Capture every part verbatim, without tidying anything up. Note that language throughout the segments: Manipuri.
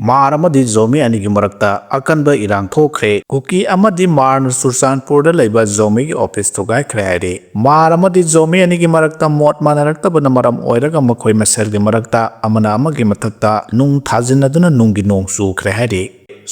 ꯃꯥꯔ ꯑꯃꯗꯤ ꯖꯣꯃꯤ ꯑꯅꯤꯒꯤ ꯃꯔꯛꯇ ꯑꯀꯟꯕ ꯏꯔꯥꯡ ꯊꯣꯛꯈ꯭ꯔꯦ꯫ ꯀꯨꯀꯤ ꯑꯃꯗꯤ ꯃꯥꯔꯅ ꯆꯨꯔꯆꯥꯟꯄꯨꯔꯗ ꯂꯩꯕ ꯖꯣꯃꯤꯒꯤ ꯑꯣꯐꯤꯁ ꯊꯨꯒꯥꯏꯈ꯭ꯔꯦ ꯍꯥꯏꯔꯤ꯫ ꯃꯥꯔ ꯑꯃꯗꯤ ꯖꯣꯃꯤ ꯑꯅꯤꯒꯤ ꯃꯔꯛꯇ ꯃꯣꯠ ꯃꯥꯟꯅꯔꯛꯇꯕꯅ ꯃꯔꯝ ꯑꯣꯏꯔꯒ ꯃꯈꯣꯏ ꯃꯁꯦꯜꯒꯤ ꯃꯔꯛꯇ ꯑꯃꯅ ꯑꯃꯒꯤ ꯃꯊꯛꯇ ꯅꯨꯡ ꯊꯥꯖꯤꯟꯅꯗꯨꯅ ꯅꯨꯡꯒꯤ ꯅꯣꯡ ꯆꯨꯈ꯭ꯔꯦ ꯍꯥꯏꯔꯤ꯫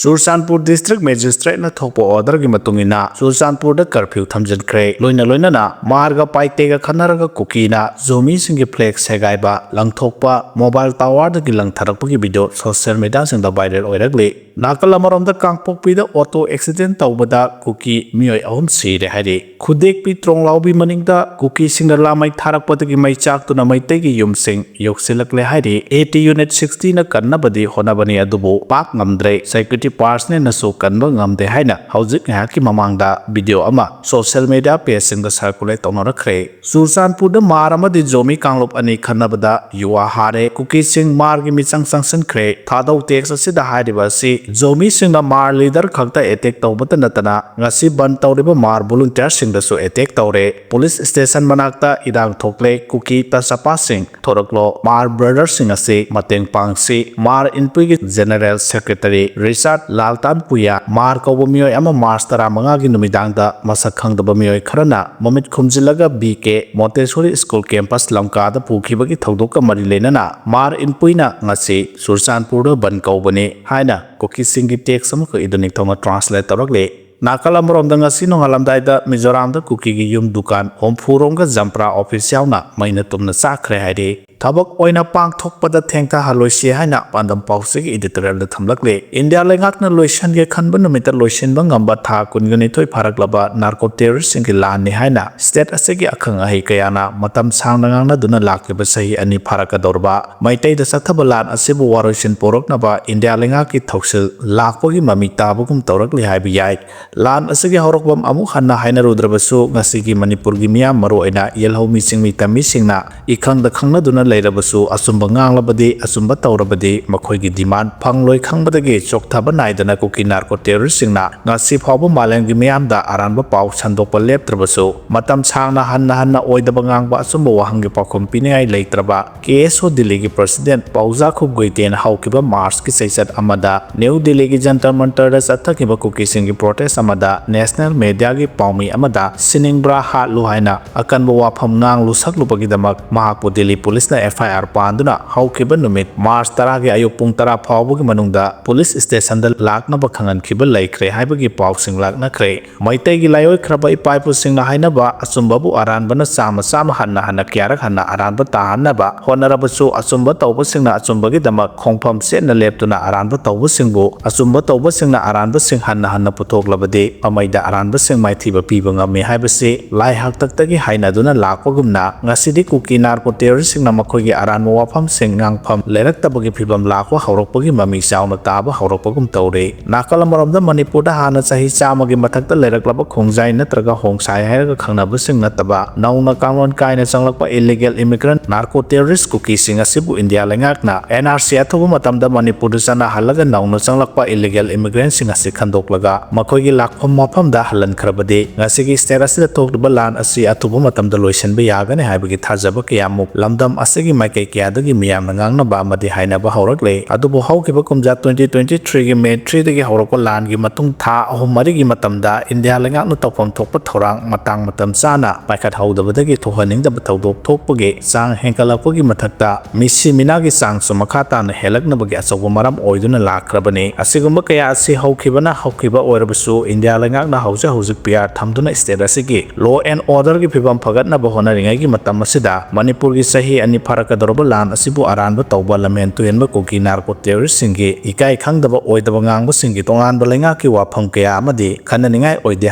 ꯆꯨꯔꯆꯥꯟꯄꯨꯔ ꯗꯤꯁꯇ꯭ꯔꯤꯛ ꯃꯦꯖꯤꯁꯇ꯭ꯔꯦꯠꯅ ꯊꯣꯛꯄ ꯑꯣꯔꯗꯔꯒꯤ ꯃꯇꯨꯡ ꯏꯟꯅ ꯆꯨꯔꯆꯥꯟꯄꯨꯔꯗ ꯀꯔꯐ꯭ꯌꯨ ꯊꯝꯖꯤꯟꯈ꯭ꯔꯦ꯫ ꯂꯣꯏꯅ ꯂꯣꯏꯅꯅ ꯃꯥꯔꯒ ꯄꯥꯏꯇꯦꯒ ꯈꯠꯅꯔꯒ ꯀꯨꯀꯤꯅ ꯖꯣꯃꯤꯁꯤꯡꯒꯤ ꯐ꯭ꯂꯦꯒ ꯁꯦꯒꯥꯏꯕ, ꯂꯪꯊꯣꯛꯄ, ꯃꯣꯕꯥꯏꯜ ꯇꯥꯋꯔꯗꯒꯤ ꯂꯪꯊꯔꯛꯄꯒꯤ ꯚꯤꯗꯤꯑꯣ ꯁꯣꯁꯤꯌꯦꯜ ꯃꯤꯗꯤꯌꯥꯁꯤꯡꯗ ꯚꯥꯏꯔꯦꯜ ꯑꯣꯏꯔꯛꯂꯤ꯫ ꯅꯥꯀꯜ ꯑꯃꯔꯣꯝꯗ ꯀꯥꯡꯄꯣꯛꯄꯤꯗ ꯑꯣꯇꯣ ꯑꯦꯛꯁꯤꯗꯦꯟ ꯇꯧꯕꯗ ꯀꯨꯀꯤ ꯃꯤꯑꯣꯏ ꯑꯍꯨꯝ ꯁꯤꯔꯦ ꯍꯥꯏꯔꯤ꯫ ꯈꯨꯗꯦꯛꯄꯤ ꯇ꯭ꯔꯣꯡꯂꯥꯎꯕꯤ ꯃꯅꯤꯡꯗ ꯀꯨꯀꯤꯁꯤꯡꯅ ꯂꯥꯃꯩ ꯊꯥꯔꯛꯄꯗꯒꯤ ꯃꯩ ꯆꯥꯛꯇꯨꯅ ꯃꯩꯇꯩꯒꯤ ꯌꯨꯝꯁꯤꯡ ꯌꯣꯛꯁꯤꯜꯂꯛꯂꯦ ꯍꯥꯏꯔꯤ꯫ ꯑꯦ ꯇꯤ ꯌꯨꯅꯤꯠ ꯁꯤꯛꯁꯇꯤꯅ ꯀꯟꯅꯕꯗꯤ ꯍꯣꯠꯅꯕꯅꯤ, ꯑꯗꯨꯕꯨ ꯄꯥꯛ ꯉꯝꯗ꯭ꯔꯦ꯫ ꯁꯦꯀ꯭ꯌꯨꯔꯤꯇꯤ ꯄꯥꯔꯁꯅꯦꯜꯅꯁꯨ ꯀꯟꯕ ꯉꯝꯗꯦ ꯍꯥꯏꯅ ꯍꯧꯖꯤꯛ ꯉꯥꯏꯍꯥꯛꯀꯤ ꯃꯃꯥꯡꯗ ꯚꯤꯗꯤꯑꯣ ꯑꯃ ꯁꯣꯁꯤꯌꯦꯜ ꯃꯤꯗꯤꯌꯥ ꯄꯦꯖꯁꯤꯡꯗ ꯁꯔꯀꯨꯂꯦꯠ ꯇꯧꯅꯔꯛꯈ꯭ꯔꯦ꯫ ꯆꯨꯔꯆꯥꯟꯄꯨꯔꯗ ꯃꯥꯔ ꯑꯃꯗꯤ ꯖꯣꯃꯤ ꯀꯥꯡꯂꯨꯞ ꯑꯅꯤ ꯈꯠꯅꯕꯗ ꯌꯨꯋꯥ ꯍꯥꯔꯦ꯫ ꯀꯨꯀꯤꯁꯤꯡ ꯃꯥꯔꯒꯤ ꯃꯤꯆꯪ ꯆꯪꯁꯤꯟꯈ꯭ꯔꯦ꯫ ꯊꯥꯗꯧ ꯇꯦꯛꯁ ꯑꯁꯤꯗ ꯍꯥꯏꯔꯤꯕ ꯑꯁꯤ ꯖꯣꯃꯤꯁꯤꯡꯅ ꯃꯥꯔ ꯂꯤꯗꯔ ꯈꯛꯇ ꯑꯦꯇꯦꯛ ꯇꯧꯕꯇ ꯅꯠꯇꯅ ꯉꯁꯤ ꯕꯟ ꯇꯧꯔꯤꯕ ꯃꯥꯔ ꯚꯣꯂꯨꯟꯇꯤꯌꯔꯁꯤꯡꯗꯁꯨ ꯑꯦꯇꯦꯛ ꯇꯧꯔꯦ꯫ ꯄꯨꯂꯤꯁ ꯁ꯭ꯇꯦꯁꯟ ꯃꯅꯥꯛꯇ ꯏꯔꯥꯡ ꯊꯣꯛꯂꯦ꯫ ꯀꯨꯀꯤ ꯇꯆꯥꯄꯥꯁꯤꯡ ꯊꯣꯔꯛꯂꯣ, ꯃꯥꯔ ꯕ꯭ꯔꯗꯔꯁꯤꯡ ꯑꯁꯤ ꯃꯇꯦꯡ ꯄꯥꯡꯁꯤ꯫ ꯃꯥꯔ ꯏꯟꯄꯨꯏꯒꯤ ꯖꯦꯅꯔꯦꯜ ꯁꯦꯀ꯭ꯔꯦꯇꯔꯤ ꯔꯤꯆꯥꯔꯗ ꯂꯥꯜꯇꯥꯟꯄꯨꯌꯥ ꯃꯥꯔ ꯀꯧꯕ ꯃꯤꯑꯣꯏ ꯑꯃ ꯃꯥꯔꯆ ꯇꯔꯥꯃꯉꯥꯒꯤ ꯅꯨꯃꯤꯗꯥꯡꯗ ꯃꯁꯛ ꯈꯪꯗꯕ ꯃꯤꯑꯣꯏ ꯈꯔꯅ ꯃꯃꯤꯠ ꯈꯨꯝꯖꯤꯜꯂꯒ ꯕꯤ ꯀꯦ ꯃꯣꯟꯇꯦꯁꯣꯔꯤ ꯁ꯭ꯀꯨꯜ ꯀꯦꯝꯄꯁ ꯂꯝꯀꯥꯗ ꯄꯨꯈꯤꯕꯒꯤ ꯊꯧꯗꯣꯛꯀ ꯃꯔꯤ ꯂꯩꯅꯅ ꯃꯥꯔ ꯏꯟꯄꯨꯏꯅ ꯉꯁꯤ ꯆꯨꯔꯆꯥꯟꯄꯨꯔꯗ ꯕꯟ ꯀꯧꯕꯅꯤ ꯍꯥꯏꯅ ꯀꯨꯀꯤꯁꯤꯡꯒꯤ ꯇꯦꯛꯁ ꯑꯃꯈꯛ ꯏꯗꯨ ꯅꯤꯡꯊꯧꯅ ꯇ꯭ꯔꯥꯟꯁꯂꯦꯠ ꯇꯧꯔꯛꯂꯤ꯫ ꯅꯥꯀꯜ ꯑꯃꯔꯣꯝꯗ ꯉꯁꯤ ꯅꯣꯡꯉꯥꯜꯂꯝꯗꯥꯏꯗ ꯃꯤꯖꯣꯔꯥꯝꯗ ꯀꯨꯀꯤꯒꯤ ꯌꯨꯝ ꯗꯨꯀꯥꯟ ꯍꯨꯝꯐꯨ ꯔꯣꯝꯒ ꯖꯝꯄ꯭ꯔꯥ ꯑꯣꯐꯤꯁ ꯌꯥꯎꯅ ꯃꯩꯅ ꯇꯨꯝꯅ ꯆꯥꯛꯈ꯭ꯔꯦ ꯍꯥꯏꯔꯤ꯫ ꯊꯕꯛ ꯑꯣꯏꯅ ꯄꯥꯡꯊꯣꯛꯄꯗ ꯊꯦꯡꯊꯍꯜꯂꯣꯏꯁꯤ ꯍꯥꯏꯅ ꯄꯥꯟꯗꯝ ꯄꯥꯎꯆꯦꯒꯤ ꯏꯗꯤꯇꯣꯔꯤꯌꯦꯜꯗ ꯊꯝꯂꯛꯂꯤ꯫ ꯏꯟꯗꯤꯌꯥ ꯂꯩꯉꯥꯛꯅ ꯂꯣꯏꯁꯤꯟꯒꯦ ꯈꯟꯕ ꯅꯨꯃꯤꯠꯇ ꯂꯣꯏꯁꯤꯟꯕ ꯉꯝꯕ ꯊꯥ ꯀꯨꯟꯒ ꯅꯤꯊꯣꯏ ꯐꯥꯔꯛꯂꯕ ꯅꯥꯔꯀꯣ ꯇꯦꯔꯣꯔꯤꯁꯁꯤꯡꯒꯤ ꯂꯥꯟꯅꯤ ꯍꯥꯏꯅ ꯁ꯭ꯇꯦꯠ ꯑꯁꯤꯒꯤ ꯑꯈꯪ ꯑꯍꯩ ꯀꯌꯥꯅ ꯃꯇꯝ ꯁꯥꯡꯅ ꯉꯥꯡꯅꯗꯨꯅ ꯂꯥꯛꯂꯤꯕ ꯆꯍꯤ ꯑꯅꯤ ꯐꯥꯔꯛꯀꯗꯧꯔꯕ ꯃꯩꯇꯩꯗ ꯆꯠꯊꯕ ꯂꯥꯟ ꯑꯁꯤꯕꯨ ꯋꯥꯔꯣꯏꯁꯤꯟ ꯄꯨꯔꯛꯅꯕ ꯏꯟꯗꯤꯌꯥ ꯂꯩꯉꯥꯛꯀꯤ ꯊꯧꯁꯤꯜ ꯂꯥꯛꯄꯒꯤ ꯃꯃꯤ ꯇꯥꯕꯒꯨꯝ ꯇꯧꯔꯛꯂꯤ ꯍꯥꯏꯕ ꯌꯥꯏ꯫ ꯂꯥꯟ ꯑꯁꯤꯒꯤ ꯍꯧꯔꯛꯐꯝ ꯑꯃꯨꯛ ꯍꯟꯅ ꯍꯥꯏꯅꯔꯨꯗ꯭ꯔꯕꯁꯨ, ꯉꯁꯤꯒꯤ ꯃꯅꯤꯄꯨꯔꯒꯤ ꯃꯤꯌꯥꯝ, ꯃꯔꯨꯑꯣꯏꯅ ꯌꯦꯜꯍꯧꯃꯤ ꯆꯤꯡꯃꯤ ꯇꯝꯃꯤꯁꯤꯡꯅ ꯏꯈꯪꯗ ꯈꯪꯅꯗꯨꯅ ꯂꯩꯔꯕꯁꯨ, ꯑꯆꯨꯝꯕ ꯉꯥꯡꯂꯕꯗꯤ, ꯑꯆꯨꯝꯕ ꯇꯧꯔꯕꯗꯤ ꯃꯈꯣꯏꯒꯤ demand ꯐꯪꯂꯣꯏ ꯈꯪꯕꯗꯒꯤ ꯆꯣꯛꯊꯕ ꯅꯥꯏꯗꯅ ꯀꯨꯀꯤ narco terroristꯁꯤꯡꯅ ꯉꯁꯤ ꯐꯥꯎꯕ ꯃꯥꯂꯦꯝꯒꯤ ꯃꯤꯌꯥꯝꯗ ꯑꯔꯥꯟꯕ ꯄꯥꯎ ꯁꯟꯗꯣꯛꯄ ꯂꯦꯞꯇ꯭ꯔꯕꯁꯨ, ꯃꯇꯝ ꯁꯥꯡꯅ ꯍꯟꯅ ꯍꯟꯅ ꯑꯣꯏꯗꯕ ꯉꯥꯡꯕ, ꯑꯆꯨꯝꯕ ꯋꯥꯍꯪꯒꯤ ꯄꯥꯎꯈꯨꯝ ꯄꯤꯅꯤꯡꯉꯥꯏ ꯂꯩꯇ꯭ꯔꯕ ꯀꯦ ꯑꯦꯁ ꯑꯣ ꯗꯤꯜꯂꯤꯒꯤ president ꯄꯥꯎꯖꯥꯈꯨꯞ ꯒꯨꯏꯇꯦꯟ ꯍꯧꯈꯤꯕ ꯃꯥꯔꯆꯀꯤ ꯆꯩꯆꯠ ꯑꯃꯗ ꯅ꯭ꯌꯨ ꯗꯤꯜꯂꯤꯒꯤ ꯖꯟꯇꯔ ꯃꯟꯇꯔꯗ ꯆꯠꯊꯈꯤꯕ ꯀꯨꯀꯤꯁꯤꯡꯒꯤ protest ꯑꯃꯗ national mediaꯒꯤ ꯄꯥꯎꯃꯤ ꯑꯃꯗ ꯁꯤꯅꯤꯡꯕ꯭ꯔꯥ ꯍꯥꯠꯂꯨ ꯍꯥꯏꯅ ꯑꯀꯟꯕ ꯋꯥꯐꯝ ꯉꯥꯡꯂꯨ ꯁꯛꯂꯨꯕꯒꯤꯗꯃꯛ ꯃꯍꯥꯛꯄꯨ ꯗꯤꯜꯂꯤ ꯄꯨꯂꯤꯁꯅ ꯑꯦꯐ ꯑꯥꯏ ꯑꯥꯔ ꯄꯥꯟꯗꯨꯅ ꯍꯧꯈꯤꯕ ꯅꯨꯃꯤꯠ ꯃꯥꯔꯆ ꯇꯔꯥꯒꯤ ꯑꯌꯨꯛ ꯄꯨꯡ ꯇꯔꯥ ꯐꯥꯎꯕꯒꯤ ꯃꯅꯨꯡꯗ ꯄꯨꯂꯤꯁ stationꯗ ꯂꯥꯛꯅꯕ ꯈꯪꯍꯟꯈꯤꯕ ꯂꯩꯈ꯭ꯔꯦ ꯍꯥꯏꯕꯒꯤ ꯄꯥꯎꯁꯤꯡ ꯂꯥꯛꯅꯈ꯭ꯔꯦ꯫ ꯃꯩꯇꯩꯒꯤ ꯂꯥꯏꯑꯣꯏꯈ꯭ꯔꯕ ꯏꯄꯥ ꯏꯄꯨꯁꯤꯡꯅ ꯍꯥꯏꯅꯕ, "ꯑꯆꯨꯝꯕꯕꯨ ꯑꯔꯥꯟꯕꯅ ꯆꯥꯝꯃ ꯆꯥꯝꯃ ꯍꯟꯅ ꯍꯟꯅ ꯀꯌꯥꯔꯛ ꯍꯟꯅ ꯑꯔꯥꯟꯕ ꯇꯥꯍꯟꯅꯕ ꯍꯣꯠꯅꯔꯕꯁꯨ, ꯑꯆꯨꯝꯕ ꯇꯧꯕꯁꯤꯡꯅ ꯑꯆꯨꯝꯕꯒꯤꯗꯃꯛ ꯈꯣꯡꯐꯝ ꯆꯦꯠꯅ ꯂꯦꯞꯇꯨꯅ ꯑꯔꯥꯟꯕ ꯇꯧꯕꯁꯤꯡꯕꯨ, ꯑꯆꯨꯝꯕ ꯇꯧꯕꯁꯤꯡꯅ ꯑꯔꯥꯟꯕꯁꯤꯡ ꯍꯟꯅ ꯍꯟꯅ ꯄꯨꯊꯣꯛꯂꯕꯗꯤ, ꯃꯃꯩꯗ ꯑꯔꯥꯟꯕꯁꯤꯡ ꯃꯥꯏꯊꯤꯕ ꯄꯤꯕ ꯉꯝꯃꯤ ꯍꯥꯏꯕꯁꯤ ꯂꯥꯏ ꯍꯥꯛꯇꯛꯇꯒꯤ ꯍꯥꯏꯅꯗꯨꯅ ꯂꯥꯛꯄꯒꯨꯝꯅ, ꯉꯁꯤꯗꯤ ꯀꯨꯀꯤ narco terroristꯁꯤꯡꯅ ꯃꯈꯣꯏꯒꯤ ꯑꯔꯥꯟꯕ ꯋꯥꯐꯝꯁꯤꯡ ꯉꯥꯡꯐꯝ ꯂꯩꯔꯛꯇꯕꯒꯤ ꯐꯤꯕꯝ ꯂꯥꯛꯄ ꯍꯧꯔꯛꯄꯒꯤ ꯃꯃꯤ ꯆꯥꯎꯅ ꯇꯥꯕ ꯍꯧꯔꯛꯄꯒꯨꯝ ꯇꯧꯔꯦ꯫ ꯅꯥꯀꯜ ꯑꯃꯔꯣꯝꯗ ꯃꯅꯤꯄꯨꯔꯗ ꯍꯥꯟꯅ ꯆꯍꯤ ꯆꯥꯝꯃꯒꯤ ꯃꯊꯛꯇ ꯂꯩꯔꯛꯂꯕ ꯈꯣꯡꯖꯥꯏ ꯅꯠꯇ꯭ꯔꯒ ꯍꯣꯡꯁꯥꯏ ꯍꯥꯏꯔꯒ ꯈꯪꯅꯕꯁꯤꯡ ꯅꯠꯇꯕ ꯅꯧꯅ ꯀꯥꯡꯂꯣꯟ ꯀꯥꯏꯅ ꯆꯪꯂꯛꯄ illegal immigrant narco terrorist ꯀꯨꯀꯤꯁꯤꯡ ꯑꯁꯤꯕꯨ ꯏꯟꯗꯤꯌꯥ ꯂꯩꯉꯥꯛꯅ ꯑꯦꯟ ꯑꯥꯔ ꯁꯤ ꯑꯊꯨꯕ ꯃꯇꯝꯗ ꯃꯅꯤꯄꯨꯔꯗ ꯆꯠꯅꯍꯜꯂꯒ ꯅꯧꯅ ꯆꯪꯂꯛꯄ illegal immigrantꯁꯤꯡ ꯑꯁꯤ ꯈꯟꯗꯣꯛꯂꯒ ꯃꯈꯣꯏꯒꯤ ꯂꯥꯛꯐꯝ ꯃꯐꯝꯗ ꯍꯜꯍꯟꯈ꯭ꯔꯕꯗꯤ ꯉꯁꯤꯒꯤ state ꯑꯁꯤꯗ ꯊꯣꯛꯂꯤꯕ ꯂꯥꯟ ꯑꯁꯤ ꯑꯊꯨꯕ ꯃꯇꯝꯗ ꯂꯣꯏꯁꯤꯟꯕ ꯌꯥꯒꯅꯤ ꯍꯥꯏꯕꯒꯤ ꯊꯥꯖꯕ ꯀꯌꯥꯃꯨꯛ ꯂꯝꯗꯝ ꯑꯁꯤꯒꯤ ꯃꯥꯏꯀꯩ ꯀꯌꯥꯗꯒꯤ ꯃꯤꯌꯥꯝꯅ ꯉꯥꯡꯅꯕ ꯑꯃꯗꯤ ꯍꯥꯏꯅꯕ ꯍꯧꯔꯛꯂꯦ꯫ ꯑꯗꯨꯕꯨ ꯍꯧꯈꯤꯕ ꯀꯨꯝꯖꯥ twenty twenty threeꯒꯤ May threeꯗꯒꯤ ꯍꯧꯔꯛꯄ ꯂꯥꯟꯒꯤ ꯃꯇꯨꯡ ꯊꯥ ꯑꯍꯨꯝ ꯃꯔꯤꯒꯤ ꯃꯇꯝꯗ ꯏꯟꯗꯤꯌꯥ ꯂꯩꯉꯥꯛꯅ ꯇꯧꯐꯝ ꯊꯣꯛꯄ ꯊꯧꯔꯥꯡ ꯃꯇꯥꯡ ꯃꯇꯝ ꯆꯥꯅ ꯄꯥꯏꯈꯠꯍꯧꯗꯕꯗꯒꯤ ꯊꯣꯛꯍꯟꯅꯤꯡꯗꯕ ꯊꯧꯗꯣꯛ ꯊꯣꯛꯄꯒꯤ ꯆꯥꯡ ꯍꯦꯟꯒꯠꯂꯛꯄꯒꯤ ꯃꯊꯛꯇ ꯃꯤꯁꯤ ꯃꯤꯅꯥꯒꯤ ꯆꯥꯡꯁꯨ ꯃꯈꯥ ꯇꯥꯅ ꯍꯦꯜꯂꯛꯅꯕꯒꯤ ꯑꯆꯧꯕ ꯃꯔꯝ ꯑꯣꯏꯗꯨꯅ ꯂꯥꯛꯈ꯭ꯔꯕꯅꯤ꯫ ꯑꯁꯤꯒꯨꯝꯕ ꯀꯌꯥ ꯑꯁꯤ ꯍꯧꯈꯤꯕꯅ ꯍꯧꯈꯤꯕ ꯑꯣꯏꯔꯕꯁꯨ, ꯏꯟꯗꯤꯌꯥ ꯂꯩꯉꯥꯛꯅ ꯍꯧꯖꯤꯛ ꯍꯧꯖꯤꯛ ꯄꯤ ꯑꯥꯔ ꯊꯝꯗꯨꯅ state ꯑꯁꯤꯒꯤ law and orderꯒꯤ ꯐꯤꯕꯝ ꯐꯒꯠꯅꯕ ꯍꯣꯠꯅꯔꯤꯉꯩꯒꯤ ꯃꯇꯝ ꯑꯁꯤꯗ ꯃꯅꯤꯄꯨꯔꯒꯤ ꯆꯍꯤ ꯑꯅꯤ ꯐꯥꯔꯛꯀꯗꯧꯔꯕ ꯂꯥꯟ ꯑꯁꯤꯕꯨ ꯑꯔꯥꯟꯕ ꯇꯧꯕ ꯂꯝꯍꯦꯟ ꯇꯨꯍꯦꯟꯕ ꯀꯨꯀꯤ narco terroristꯁꯤꯡꯒꯤ ꯏꯀꯥꯏ ꯈꯪꯗꯕ ꯑꯣꯏꯗꯕ ꯉꯥꯡꯕꯁꯤꯡꯒꯤ ꯇꯣꯉꯥꯟꯕ ꯂꯩꯉꯥꯛꯀꯤ ꯋꯥꯐꯝ ꯀꯌꯥ ꯑꯃꯗꯤ ꯈꯟꯅꯅꯤꯡꯉꯥꯏ ꯑꯣꯏꯗꯦ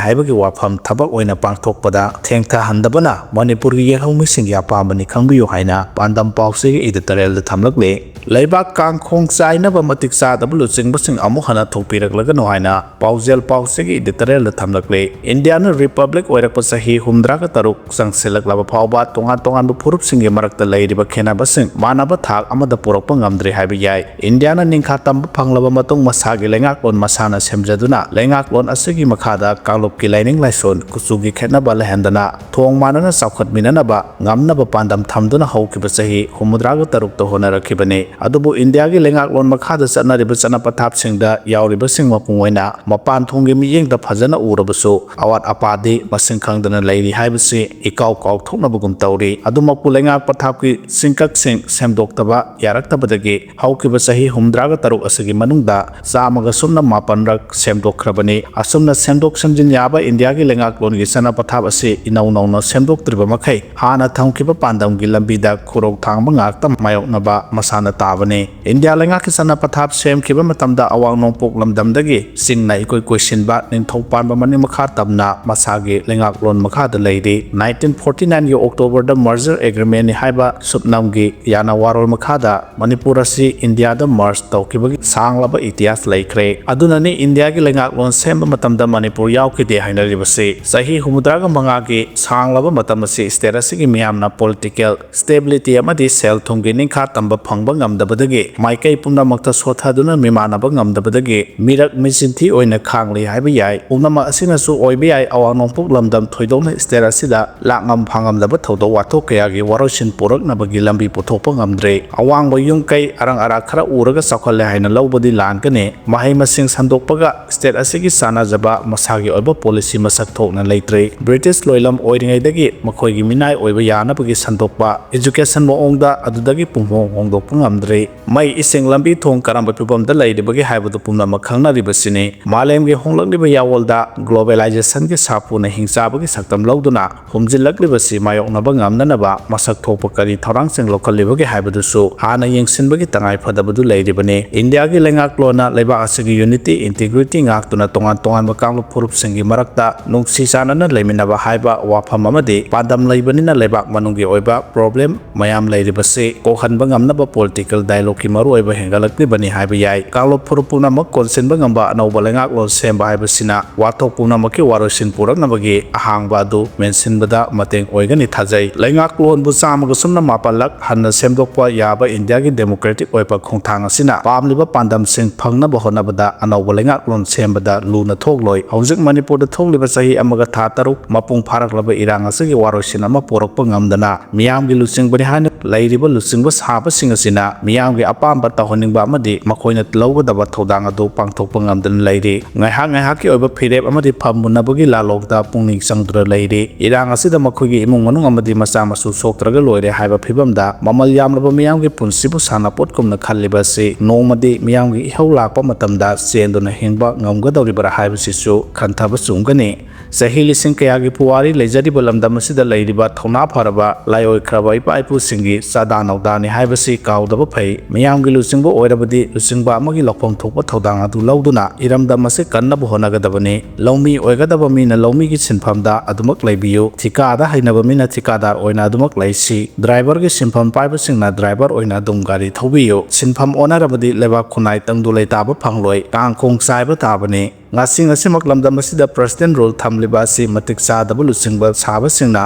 ꯍꯥꯏꯕꯒꯤ ꯋꯥꯐꯝ ꯊꯕꯛ ꯑꯣꯏꯅ ꯄꯥꯡꯊꯣꯛꯄꯗ ꯊꯦꯡꯊꯍꯟꯗꯕꯅ ꯃꯅꯤꯄꯨꯔꯒꯤ ꯌꯦꯜꯍꯧꯃꯤꯁꯤꯡꯒꯤ ꯑꯄꯥꯝꯕꯅꯤ ꯈꯪꯕꯤꯌꯨ ꯍꯥꯏꯅ ꯄꯥꯟꯗꯝ ꯄꯥꯎꯆꯦꯒꯤ editorialꯗ ꯊꯝꯂꯛꯂꯤ꯫ ꯂꯩꯕꯥꯛ ꯀꯥꯡꯈꯣꯡ ꯆꯥꯏꯅꯕ ꯃꯇꯤꯛ ꯆꯥꯗꯕ ꯂꯨꯆꯤꯡꯕꯁꯤꯡ ꯑꯃꯨꯛ ꯍꯟꯅ ꯊꯣꯛꯄꯤꯔꯛꯂꯒꯅꯨ ꯍꯥꯏꯅ ꯄꯥꯎꯖꯦꯜ ꯄꯥꯎꯆꯦ ꯒꯤ editorial ꯗ ꯊꯝꯂꯛꯂꯤ꯫ ꯏꯟꯗꯤꯌꯥꯅ republic ꯑꯣꯏꯔꯛꯄ ꯆꯍꯤ ꯍꯨꯝꯗ꯭ꯔꯥꯒ ꯇꯔꯨꯛ ꯆꯪꯁꯤꯜꯂꯛꯂꯕ ꯐꯥꯎꯕ ꯇꯣꯉꯥꯟ ꯇꯣꯉꯥꯟꯕ ꯐꯨꯔꯨꯞꯁꯤꯡꯒꯤ ꯃꯔꯛꯇ ꯂꯩꯔꯤꯕ ꯈꯦꯠꯅꯕꯁꯤꯡ ꯃꯥꯟꯅꯕ ꯊꯥꯛ ꯑꯃꯗ ꯄꯨꯔꯛꯄ ꯉꯝꯗ꯭ꯔꯤ ꯍꯥꯏꯕ ꯌꯥꯏ꯫ ꯏꯟꯗꯤꯌꯥꯅ ꯅꯤꯡꯈꯥ ꯇꯝꯕ ꯐꯪꯂꯕ ꯃꯇꯨꯡ ꯃꯁꯥꯒꯤ ꯂꯩꯉꯥꯛꯂꯣꯟ ꯃꯁꯥꯅ ꯁꯦꯝꯖꯗꯨꯅ ꯂꯩꯉꯥꯛꯂꯣꯟ ꯑꯁꯤꯒꯤ ꯃꯈꯥꯗ ꯀꯥꯡꯂꯨꯞꯀꯤ ꯂꯥꯏꯅꯤꯡ ꯂꯥꯏꯁꯣꯟ, ꯀꯨꯆꯨꯒꯤ ꯈꯦꯠꯅꯕ ꯂꯩꯍꯟꯗꯅ ꯊꯣꯡ ꯃꯥꯟꯅꯅ ꯆꯥꯎꯈꯠꯃꯤꯟꯅꯅꯕ ꯉꯝꯅꯕ ꯄꯥꯟꯗꯝ ꯊꯝꯗꯨꯅ ꯍꯧꯈꯤꯕ ꯆꯍꯤ ꯍꯨꯝꯐꯨꯇꯔꯥꯒ ꯇꯔꯨꯛꯇ ꯍꯣꯠꯅꯔꯛꯈꯤꯕꯅꯤ꯫ ꯑꯗꯨꯕꯨ ꯏꯟꯗꯤꯌꯥꯒꯤ ꯂꯩꯉꯥꯛꯂꯣꯟ ꯃꯈꯥꯗ ꯆꯠꯅꯔꯤꯕ ꯆꯠꯅ ꯄꯊꯥꯞꯁꯤꯡꯗ ꯌꯥꯎꯔꯤꯕꯁꯤꯡ ꯃꯄꯨꯡ ꯑꯣꯏꯅ ꯃꯄꯥꯟ ꯊꯣꯡꯒꯤ ꯃꯤꯠꯌꯦꯡꯗ ꯐꯖꯅ ꯎꯔꯕꯁꯨ ꯑꯋꯥꯠ ꯑꯄꯥꯗꯤ ꯃꯁꯤꯡ ꯈꯪꯗꯅ ꯂꯩꯔꯤ ꯍꯥꯏꯕꯁꯤ ꯏꯀꯥꯎ ꯀꯥꯎꯊꯣꯛꯅꯕꯒꯨꯝ ꯇꯧꯔꯤ꯫ ꯑꯗꯨꯃꯛꯄꯨ ꯂꯩꯉꯥꯛ ꯄꯊꯥꯞꯀꯤ ꯆꯤꯡꯀꯛꯁꯤꯡ ꯁꯦꯝꯗꯣꯛꯇꯕ ꯌꯥꯔꯛꯇꯕꯗꯒꯤ ꯍꯧꯈꯤꯕ ꯆꯍꯤ ꯍꯨꯝꯐꯨꯇꯔꯥꯒ ꯇꯔꯨꯛ ꯑꯁꯤꯒꯤ ꯃꯅꯨꯡꯗ ꯆꯥꯝꯃꯒ ꯁꯨꯞꯅ ꯃꯥꯄꯟꯔꯛ ꯁꯦꯝꯗꯣꯛꯈ꯭ꯔꯕꯅꯤ꯫ ꯑꯁꯨꯝꯅ ꯁꯦꯝꯗꯣꯛ ꯁꯦꯝꯖꯤꯟ ꯌꯥꯕ ꯏꯟꯗꯤꯌꯥꯒꯤ ꯂꯩꯉꯥꯛꯂꯣꯟꯒꯤ ꯆꯠꯅ ꯄꯊꯥꯞ ꯑꯁꯤ ꯏꯅꯧ ꯅꯧꯅ ꯁꯦꯝꯗꯣꯛꯇ꯭ꯔꯤꯕ ꯃꯈꯩ ꯍꯥꯟꯅ ꯊꯝꯈꯤꯕ ꯄꯥꯟꯗꯝꯒꯤ ꯂꯝꯕꯤꯗ ꯈꯨꯔꯧ ꯊꯥꯡꯕ ꯉꯥꯛꯇ ꯃꯥꯌꯣꯛꯅꯕ ꯃꯁꯥꯅ ꯇꯥꯕꯅꯤ꯫ ꯏꯟꯗꯤꯌꯥ ꯂꯩꯉꯥꯛꯀꯤ ꯆꯠꯅ ꯄꯊꯥꯞ ꯁꯦꯝꯈꯤꯕ ꯃꯇꯝꯗ ꯑꯋꯥꯡ ꯅꯣꯡꯄꯣꯛ ꯂꯝꯗꯝꯗꯒꯤ ꯆꯤꯡꯅ ꯏꯀꯣꯏ ꯀꯣꯏꯁꯤꯟꯕ ꯅꯤꯡꯊꯧ ꯄꯥꯟꯕ ꯃꯅꯤꯡ ꯃꯈꯥ ꯇꯝꯅ ꯃꯁꯥꯒꯤ ꯂꯩꯉꯥꯛꯂꯣꯟ ꯃꯈꯥꯗ ꯂꯩꯔꯤ꯫ ꯅꯥꯏꯟꯇꯤꯟ ꯐꯣꯔꯇꯤ ꯅꯥꯏꯟꯒꯤ October ꯗ merger agreement ꯅꯤ ꯍꯥꯏꯕ ꯁꯨꯞꯅꯝꯒꯤ ꯌꯥꯅ ꯋꯥꯔꯣꯜ ꯃꯈꯥꯗ ꯃꯅꯤꯄꯨꯔ ꯑꯁꯤ ꯏꯟꯗꯤꯌꯥꯗ merge ꯇꯧꯈꯤꯕꯒꯤ ꯁꯥꯡꯂꯕ ꯏꯇꯤꯍꯥꯁ ꯂꯩꯈ꯭ꯔꯦ꯫ ꯑꯗꯨꯅꯅꯤ ꯏꯟꯗꯤꯌꯥꯒꯤ ꯂꯩꯉꯥꯛꯂꯣꯟ ꯁꯦꯝꯕ ꯃꯇꯝꯗ ꯃꯅꯤꯄꯨꯔ ꯌꯥꯎꯈꯤꯗꯦ ꯍꯥꯏꯅꯔꯤꯕꯁꯤ꯫ ꯆꯍꯤ ꯍꯨꯝꯐꯨꯇꯔꯥꯒ ꯃꯉꯥꯒꯤ ꯁꯥꯡꯂꯕ ꯃꯇꯝ ꯑꯁꯤ state ꯑꯁꯤꯒꯤ ꯃꯤꯌꯥꯝꯅ political stability ꯑꯃꯗꯤ ꯁꯦꯜ ꯊꯨꯝꯒꯤ ꯅꯤꯡꯈꯥ ꯇꯝꯕ ꯐꯪꯕ ꯉꯝꯗꯕꯗꯒꯤ ꯃꯥꯏꯀꯩ ꯄꯨꯝꯅꯃꯛꯇ ꯁꯣꯠꯊꯗꯨꯅ ꯃꯤꯃꯥꯟꯅꯕ ꯉꯝꯗꯕꯗꯒꯤ ꯃꯤꯔꯛ ꯃꯤꯆꯤꯟꯊꯤ ꯑꯣꯏꯅ ꯈꯥꯡꯂꯤ ꯍꯥꯏꯕ ꯌꯥꯏ꯫ ꯄꯨꯝꯅꯃꯛ ꯑꯁꯤꯅꯁꯨ ꯑꯣꯏꯕ ꯌꯥꯏ, ꯑꯋꯥꯡ ꯅꯣꯡꯄꯣꯛ ꯂꯝꯗꯝ ꯊꯣꯏꯗꯣꯛꯅ state ꯑꯁꯤꯗ ꯂꯥꯛꯉꯝ ꯐꯪꯉꯝꯗꯕ ꯊꯧꯗꯣꯛ ꯋꯥꯊꯣꯛ ꯀꯌꯥꯒꯤ ꯋꯥꯔꯣꯏꯁꯤꯟ ꯄꯨꯔꯛꯅꯕꯒꯤ ꯂꯝꯕꯤ ꯄꯨꯊꯣꯛꯄ ꯉꯝꯗ꯭ꯔꯦ꯫ ꯑꯋꯥꯡꯕ ꯌꯨꯝ ꯀꯩ ꯑꯔꯪ ꯑꯔꯥꯛ ꯈꯔ ꯎꯔꯒ ꯆꯥꯎꯈꯠꯂꯦ ꯍꯥꯏꯅ ꯂꯧꯕꯗꯤ ꯂꯥꯟꯒꯅꯤ꯫ ꯃꯍꯩ ꯃꯁꯤꯡ ꯁꯟꯗꯣꯛꯄꯒ state ꯑꯁꯤꯒꯤ ꯆꯥꯟꯅꯖꯕ ꯃꯁꯥꯒꯤ ꯑꯣꯏꯕ policy ꯃꯁꯛ ꯊꯣꯛꯅ ꯂꯩꯇ꯭ꯔꯦ꯫ British ꯂꯣꯏꯂꯝ ꯑꯣꯏꯔꯤꯉꯩꯗꯒꯤ ꯃꯈꯣꯏꯒꯤ ꯃꯤꯅꯥꯏ ꯑꯣꯏꯕ ꯌꯥꯅꯕꯒꯤ ꯁꯟꯗꯣꯛꯄ education ꯃꯑꯣꯡꯗ ꯑꯗꯨꯗꯒꯤ ꯄꯨꯡꯍꯣꯡ ꯍꯣꯡꯗꯣꯛꯄ ꯉꯝꯗ꯭ꯔꯦ꯫ ꯃꯩ, ꯏꯁꯤꯡ, ꯂꯝꯕꯤ ꯊꯣꯡ ꯀꯔꯝꯕ ꯐꯤꯕꯝꯗ ꯂꯩꯔꯤꯕꯒꯦ ꯍꯥꯏꯕꯗꯨ ꯄꯨꯝꯅꯃꯛ ꯈꯪꯅꯔꯤꯕꯁꯤꯅꯤ꯫ ꯃꯥꯂꯦꯝꯒꯤ ꯍꯣꯡꯂꯛꯂꯤꯕ ꯌꯥꯑꯣꯜꯗ globalizationꯒꯤ ꯁꯥꯐꯨꯅ ꯍꯤꯡꯆꯥꯕꯒꯤ ꯁꯛꯇꯝ ꯂꯧꯗꯨꯅ ꯍꯨꯝꯖꯤꯜꯂꯛꯂꯤꯕꯁꯤ ꯃꯥꯌꯣꯛꯅꯕ ꯉꯝꯅꯅꯕ ꯃꯁꯛ ꯊꯣꯛꯄ ꯀꯔꯤ ꯊꯧꯔꯥꯡꯁꯤꯡ ꯂꯧꯈꯠꯂꯤꯕꯒꯦ ꯍꯥꯏꯕꯗꯨꯁꯨ ꯍꯥꯟꯅ ꯌꯦꯡꯁꯤꯟꯕꯒꯤ ꯇꯉꯥꯏ ꯐꯗꯕꯗꯨ ꯂꯩꯔꯤꯕꯅꯤ꯫ ꯏꯟꯗꯤꯌꯥꯒꯤ ꯂꯩꯉꯥꯛꯂꯣꯟꯅ ꯂꯩꯕꯥꯛ ꯑꯁꯤꯒꯤ unity, integrity ꯉꯥꯛꯇꯨꯅ ꯇꯣꯉꯥꯟ ꯇꯣꯉꯥꯟꯕ ꯀꯥꯡꯂꯨꯞ ꯐꯨꯔꯨꯞꯁꯤꯡꯒꯤ ꯃꯔꯛꯇ ꯅꯨꯡꯁꯤ ꯆꯥꯟꯅꯅ ꯂꯩꯃꯤꯟꯅꯕ ꯍꯥꯏꯕ ꯋꯥꯐꯝ ꯑꯃꯗꯤ ꯄꯥꯟꯗꯝ ꯂꯩꯕꯅꯤꯅ ꯂꯩꯕꯥꯛ ꯃꯅꯨꯡꯒꯤ ꯑꯣꯏꯕ problem ꯃꯌꯥꯝ ꯂꯩꯔꯤꯕꯁꯤ ꯀꯣꯛꯍꯟꯕ ꯉꯝꯅꯕ political dialogueꯀꯤ ꯃꯔꯨꯑꯣꯏꯕ ꯍꯦꯟꯒꯠꯂꯛꯂꯤꯕꯅꯤ ꯍꯥꯏꯕ ꯌꯥꯏ꯫ ꯀꯥꯡꯂꯨꯞ ꯐꯨꯔꯨꯞ ꯄꯨꯝꯅꯃꯛ ꯀꯣꯟꯁꯤꯟꯕ ꯉꯝꯕ ꯑꯅꯧꯕ ꯂꯩꯉꯥꯛꯂꯣꯟ ꯁꯦꯝꯕ ꯍꯥꯏꯕꯁꯤ ꯑꯁꯤꯅ ꯋꯥꯊꯣꯛ ꯄꯨꯝꯅꯃꯛꯀꯤ ꯋꯥꯔꯣꯏꯁꯤꯟ ꯄꯨꯔꯛꯅꯕꯒꯤ ꯑꯍꯥꯡꯕ ꯑꯗꯨ ꯃꯦꯟꯁꯤꯟꯕꯗ ꯃꯇꯦꯡ ꯑꯣꯏꯒꯅꯤ ꯊꯥꯖꯩ꯫ ꯂꯩꯉꯥꯛꯂꯣꯟꯕꯨ ꯆꯥꯝꯃꯒ ꯁꯨꯞꯅ ꯃꯥꯄꯜꯂꯛ ꯍꯟꯅ ꯁꯦꯝꯗꯣꯛꯄ ꯌꯥꯕ ꯏꯟꯗꯤꯌꯥꯒꯤ ꯗꯦꯃꯣꯀ꯭ꯔꯦꯇꯤꯛ ꯑꯣꯏꯕ ꯈꯣꯡꯊꯥꯡ ꯑꯁꯤꯅ ꯄꯥꯝꯂꯤꯕ ꯄꯥꯟꯗꯝꯁꯤꯡ ꯐꯪꯅꯕ ꯍꯣꯠꯅꯕꯗ ꯑꯅꯧꯕ ꯂꯩꯉꯥꯛꯂꯣꯟ ꯁꯦꯝꯕꯗ ꯂꯨꯅ ꯊꯣꯛꯂꯣꯏ꯫ ꯍꯧꯖꯤꯛ ꯃꯅꯤꯄꯨꯔꯗ ꯊꯣꯛꯂꯤꯕ ꯆꯍꯤ ꯑꯃꯒ ꯊꯥ ꯇꯔꯨꯛ ꯃꯄꯨꯡ ꯐꯥꯔꯛꯂꯕ ꯏꯔꯥꯡ ꯑꯁꯤꯒꯤ ꯋꯥꯔꯣꯏꯁꯤꯟ ꯑꯃ ꯄꯨꯔꯛꯄ ꯉꯝꯗꯅ ꯃꯤꯌꯥꯝꯒꯤ ꯂꯨꯆꯤꯡꯕꯅꯤ ꯍꯥꯏꯅ ꯂꯩꯔꯤꯕ ꯂꯨꯆꯤꯡꯕ ꯁꯥꯕꯁꯤꯡ ꯑꯁꯤꯅ ꯃꯤꯌꯥꯝꯒꯤ ꯑꯄꯥꯝꯕ ꯇꯧꯍꯟꯅꯤꯡꯕ ꯑꯃꯗꯤ ꯃꯈꯣꯏꯅ ꯂꯧꯒꯗꯕ ꯊꯧꯗꯥꯡ ꯑꯗꯨ ꯄꯥꯡꯊꯣꯛꯄ ꯉꯝꯗꯅ ꯂꯩꯔꯤ꯫ ꯉꯥꯏꯍꯥꯛ ꯉꯥꯏꯍꯥꯛꯀꯤ ꯑꯣꯏꯕ ꯐꯤꯔꯦꯞ ꯑꯃꯗꯤ ꯐꯝꯃꯨꯅꯕꯒꯤ ꯂꯥꯂꯣꯡꯗ ꯄꯨꯛꯅꯤꯡ ꯆꯪꯗꯨꯅ ꯂꯩꯔꯤ꯫ ꯏꯔꯥꯡ ꯑꯁꯤꯗ ꯃꯈꯣꯏꯒꯤ ꯏꯃꯨꯡ ꯃꯅꯨꯡ ꯑꯃꯗꯤ ꯃꯆꯥ ꯃꯁꯨ ꯁꯣꯛꯇ꯭ꯔꯒ ꯂꯣꯏꯔꯦ ꯍꯥꯏꯕ ꯐꯤꯕꯝꯗ ꯃꯃꯜ ꯌꯥꯝꯂꯕ ꯃꯤꯌꯥꯝꯒꯤ ꯄꯨꯟꯁꯤꯕꯨ ꯁꯥꯟꯅꯄꯣꯠꯀꯨꯝꯅ ꯈꯜꯂꯤꯕ ꯑꯁꯤ ꯅꯣꯡꯃꯗꯤ ꯃꯤꯌꯥꯝꯒꯤ ꯏꯍꯧ ꯂꯥꯛꯄ ꯃꯇꯝꯗ ꯆꯦꯟꯗꯨꯅ ꯍꯤꯡꯕ ꯉꯝꯒꯗꯧꯔꯤꯕ꯭ꯔꯥ ꯍꯥꯏꯕꯁꯤꯁꯨ ꯈꯟꯊꯕ ꯆꯨꯝꯒꯅꯤ꯫ ꯆꯍꯤ ꯂꯤꯁꯤꯡ ꯀꯌꯥꯒꯤ ꯄꯨꯋꯥꯔꯤ ꯂꯩꯖꯔꯤꯕ ꯂꯝꯗꯝ ꯑꯁꯤꯗ ꯂꯩꯔꯤꯕ ꯊꯧꯅꯥ ꯐꯔꯕ ꯂꯥꯏꯑꯣꯏꯈ꯭ꯔꯕ ꯏꯄꯥ ꯏꯄꯨꯁꯤꯡꯒꯤ ꯆꯥꯗꯥ ꯅꯧꯗꯥꯅꯤ ꯍꯥꯏꯕꯁꯤ ꯀꯥꯎꯗꯕ ꯐꯩ꯫ ꯃꯤꯌꯥꯝꯒꯤ ꯂꯨꯆꯤꯡꯕ ꯑꯣꯏꯔꯕꯗꯤ ꯂꯨꯆꯤꯡꯕ ꯑꯃꯒꯤ ꯂꯧꯐꯝ ꯊꯣꯛꯄ ꯊꯧꯗꯥꯡ ꯑꯗꯨ ꯂꯧꯗꯨꯅ ꯏꯔꯝꯗꯝ ꯑꯁꯤ ꯀꯟꯅꯕ ꯍꯣꯠꯅꯒꯗꯕꯅꯤ꯫ ꯂꯧꯃꯤ ꯑꯣꯏꯒꯗꯕ ꯃꯤꯅ ꯂꯧꯃꯤꯒꯤ ꯁꯤꯟꯐꯝꯗ ꯑꯗꯨꯃꯛ ꯂꯩꯕꯤꯌꯨ꯫ ꯊꯤꯀꯥꯗ ꯍꯩꯅꯕ ꯃꯤꯅ ꯊꯤꯀꯥꯗꯥꯔ ꯑꯣꯏꯅ ꯑꯗꯨꯃꯛ ꯂꯩꯁꯤ꯫ ꯗ꯭ꯔꯥꯏꯚꯔꯒꯤ ꯁꯤꯟꯐꯝ ꯄꯥꯏꯕꯁꯤꯡꯅ ꯗ꯭ꯔꯥꯏꯚꯔ ꯑꯣꯏꯅ ꯑꯗꯨꯝ ꯒꯥꯔꯤ ꯊꯧꯕꯤꯌꯨ꯫ ꯁꯤꯟꯐꯝ ꯑꯣꯟꯅꯔꯕꯗꯤ ꯂꯩꯕꯥꯛ ꯈꯨꯟꯅꯥꯏ ꯇꯪꯗꯨ ꯂꯩꯇꯥꯕ ꯐꯪꯂꯣꯏ, ꯀꯥꯡꯈꯣꯡ ꯆꯥꯏꯕ ꯇꯥꯕꯅꯤ꯫ ꯉꯁꯤ ꯉꯁꯤꯃꯛ ꯂꯝꯗꯝ ꯑꯁꯤꯗ ꯄ꯭ꯔꯁꯤꯗꯦꯟ ꯔꯨꯜ ꯊꯝꯂꯤꯕ ꯑꯁꯤ ꯃꯇꯤꯛ ꯆꯥꯗꯕ ꯂꯨꯆꯤꯡꯕ ꯁꯥꯕꯁꯤꯡꯅ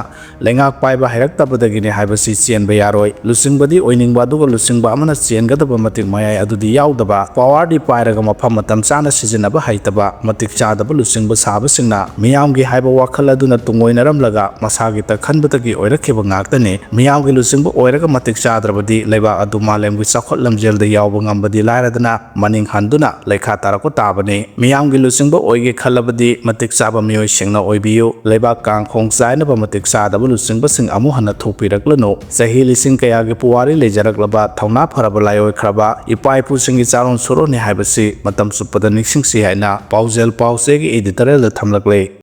ꯂꯩꯉꯥꯛ ꯄꯥꯏꯕ ꯍꯩꯔꯛꯇꯕꯗꯒꯤꯅꯤ ꯍꯥꯏꯕꯁꯤ ꯆꯦꯟꯕ ꯌꯥꯔꯣꯏ꯫ ꯂꯨꯆꯤꯡꯕꯗꯤ ꯑꯣꯏꯅꯤꯡꯕ ꯑꯗꯨꯒ ꯂꯨꯆꯤꯡꯕ ꯑꯃꯅ ꯆꯦꯟꯒꯗꯕ ꯃꯇꯤꯛ ꯃꯌꯥꯏ ꯑꯗꯨꯗꯤ ꯌꯥꯎꯗꯕ, ꯄꯋꯥꯔꯗꯤ ꯄꯥꯏꯔꯒ ꯃꯐꯝ ꯃꯇꯝ ꯆꯥꯅ ꯁꯤꯖꯤꯟꯅꯕ ꯍꯩꯇꯕ, ꯃꯇꯤꯛ ꯆꯥꯗꯕ ꯂꯨꯆꯤꯡꯕ ꯁꯥꯕꯁꯤꯡꯅ ꯃꯤꯌꯥꯝꯒꯤ ꯍꯥꯏꯕ ꯋꯥꯈꯜ ꯑꯗꯨꯅ ꯇꯨꯡꯑꯣꯏꯅꯔꯝꯂꯒ ꯃꯁꯥꯒꯤꯇ ꯈꯟꯕꯗꯒꯤ ꯑꯣꯏꯔꯛꯈꯤꯕ ꯉꯥꯛꯇꯅꯤ꯫ ꯃꯤꯌꯥꯝꯒꯤ ꯂꯨꯆꯤꯡꯕ ꯑꯣꯏꯔꯒ ꯃꯇꯤꯛ ꯆꯥꯗ꯭ꯔꯕꯗꯤ ꯂꯩꯕꯥꯛ ꯑꯗꯨ ꯃꯥꯂꯦꯝꯒꯤ ꯆꯥꯎꯈꯠ ꯂꯝꯖꯦꯜꯗ ꯌꯥꯎꯕ ꯉꯝꯕꯗꯤ ꯂꯥꯏꯔꯗꯅ ꯃꯅꯤꯡ ꯍꯟꯗꯨꯅ ꯂꯩꯈꯥ ꯇꯥꯔꯛꯄ ꯇꯥꯕꯅꯤ꯫ ꯃꯤꯌꯥꯝꯒꯤ ꯂꯨꯆꯤꯡꯕ ꯑꯣꯏꯒꯦ ꯈꯜꯂꯕꯗꯤ ꯃꯇꯤꯛ ꯆꯥꯕ ꯃꯤꯑꯣꯏꯁꯤꯡꯅ ꯑꯣꯏꯕꯤꯌꯨ꯫ ꯂꯩꯕꯥꯛ ꯀꯥꯡꯈꯣꯡ ꯆꯥꯏꯅꯕ ꯃꯇꯤꯛ ꯆꯥꯗꯕ ꯂꯨꯆꯤꯡꯕꯁꯤꯡ ꯑꯃꯨꯛ ꯍꯟꯅ ꯊꯣꯛꯄꯤꯔꯛꯂꯅꯨ꯫ ꯆꯍꯤ ꯂꯤꯁꯤꯡ ꯀꯌꯥꯒꯤ ꯄꯨꯋꯥꯔꯤ ꯂꯩꯖꯔꯛꯂꯕ ꯊꯧꯅꯥ ꯐꯔꯕ ꯂꯥꯏꯑꯣꯏꯈ꯭ꯔꯕ ꯏꯄꯥ ꯏꯄꯨꯁꯤꯡꯒꯤ ꯆꯥꯔꯣꯟ ꯁꯨꯔꯣꯟꯅꯤ ꯍꯥꯏꯕꯁꯤ ꯃꯇꯝ ꯆꯨꯞꯄꯗ ꯅꯤꯡꯁꯤꯡꯁꯤ ꯍꯥꯏꯅ ꯄꯥꯎꯖꯦꯜ ꯄꯥꯎꯆꯦꯒꯤ editorialꯗ ꯊꯝꯂꯛꯂꯦ꯫